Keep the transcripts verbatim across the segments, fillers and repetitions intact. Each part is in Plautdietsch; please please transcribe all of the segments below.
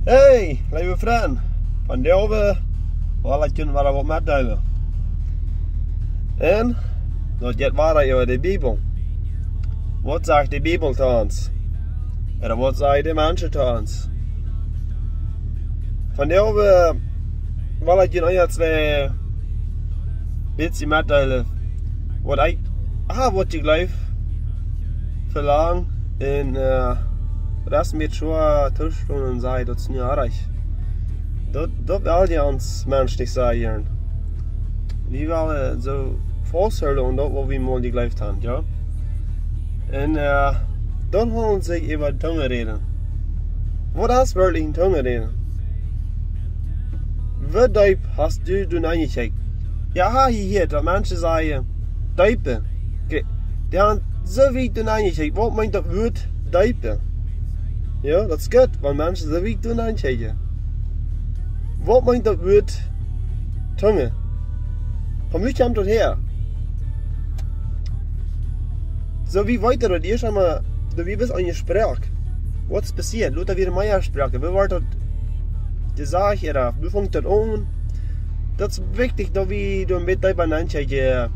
Hey, leewe Frind, vondoag well ekj junt wada waut metdeelen. Un daut jeit wada äwa de Bibel. Waut sajcht de Bibel to ons? Ooda waut sajen de Menschen to ons? Vondoag well ekj junt eenje twee bät metdeelen, waut ekj, ah, waut ekj jleew, velang un, äh, daut mie schwoa toostonen un säd, daut es nich rajcht. Daut, daut well wie aus Mensch nich sajen. Wie wellen soo fausthoolen aun daut, waut wie mol jejleeft haben, jo? Un, äh, dan haft hee sikj äwa Tungen räden. Waut es werkjlich en Tungen räden? Woo deep hast du doa nenjekjikjt? Jo, hia, hia, daut Menschen sajen, deepe. Okay. Dee haben soo wiet doa nenjekjikjt. Waut meent daut Wuat deepe? Jo, daut es goot, wan Menschen soo wiet doa nenjekjikjen. Waut meent daut Wuat Tungen? Von wua kjemt daut häa? Soo wie weeten daut ieescht emol, daut wie bloos aun de Sproak. Waut passieet? Lota wia mea Sproak. Woo woat daut jesajcht, ooda woo fangt daut aun? Daut es wichtich, daut wie doa een bät deepa nenjekjikjen.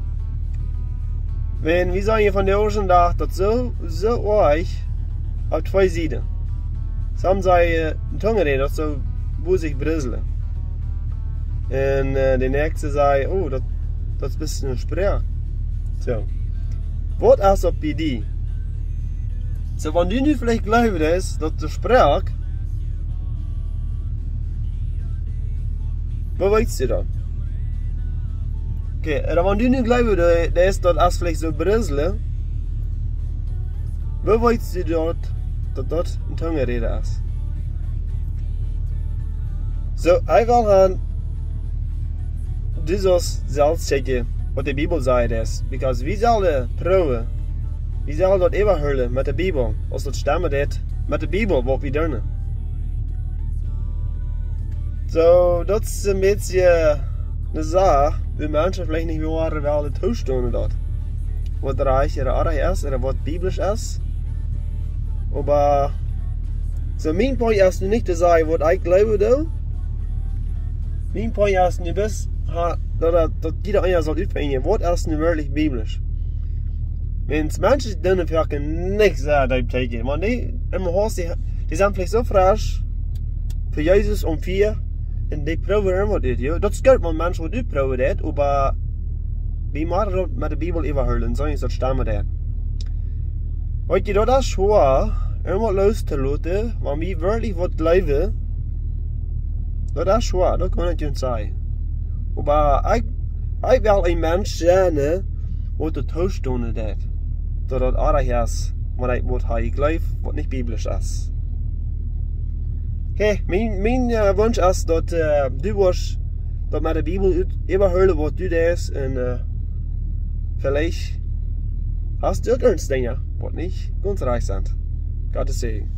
Wan wie sajen hia vondoag dän Dach, daut soo, soo oajch opp twee Sieden. Somje sajen, äh, en Tungen räden, daut es soo, woo sikj brieslen. Un, äh, de näakjste säd, oh, daut, daut es een bät een Sproak. Soo. Waut es opp die? Soo, wan du nu veleicht jleewen deist, daut de Sproak, woo weetst du daut? Okay, un wan du nu jleewen de-, deist, daut es veleicht soo brieslen, woo weetst du daut, daut daut en Tungen räden es? Soo, ekj well aun, du saust selfst checken, waut de Bibel sajcht es. Because wie sellen proowen, wie sellen daut äwahoolen met de Bibel, aus daut stemmen deit met de Bibel, waut wie doonen. Soo, daut es een bät, äh, eene Sach, wua Menschen veleicht nich woaren wellen toostonen daut. Waut rajcht ooda orrajcht es, ooda waut biblisch es. Oba, soo, mien Point es nu nich to sajen, waut ekj jleewen doo. Mien Point es nu bloos, ha, daut, daut, daut jieda eena saul utfinjen, waut es nu werkjlich biblisch. Wan Menschen doonen veleicht nich soo deep checken, wan dee em Hus, dee, dee sent veleicht soo fresch fa Jesus un fa, un dee proowen irjent waut ut, jo. Daut es goot, wan Menschen waut utproowen doonen, oba wie motten daut met de Bibel äwahoolen, soo es daut stemmen deit. Weetst du, daut es schwoa, irjent waut loostoloten, wan wie werkjlich waut jleewen, daut es schwoa, daut kaun ekj junt sajen. Oba ekj, ekj well een Mensch sennen, waut daut toostonen deit, daut daut orrajcht es, wan ekj waut hab jejleeft, waut nich biblisch es. Okay, mien, mien, äh, Wunsch es daut, äh, du woascht daut met de Bibel ut-, äwahoolen, waut du deist, un, äh, veleicht hast du uk irjent Dinja, waut nich gaunz rajcht sent. Gottes Säajen.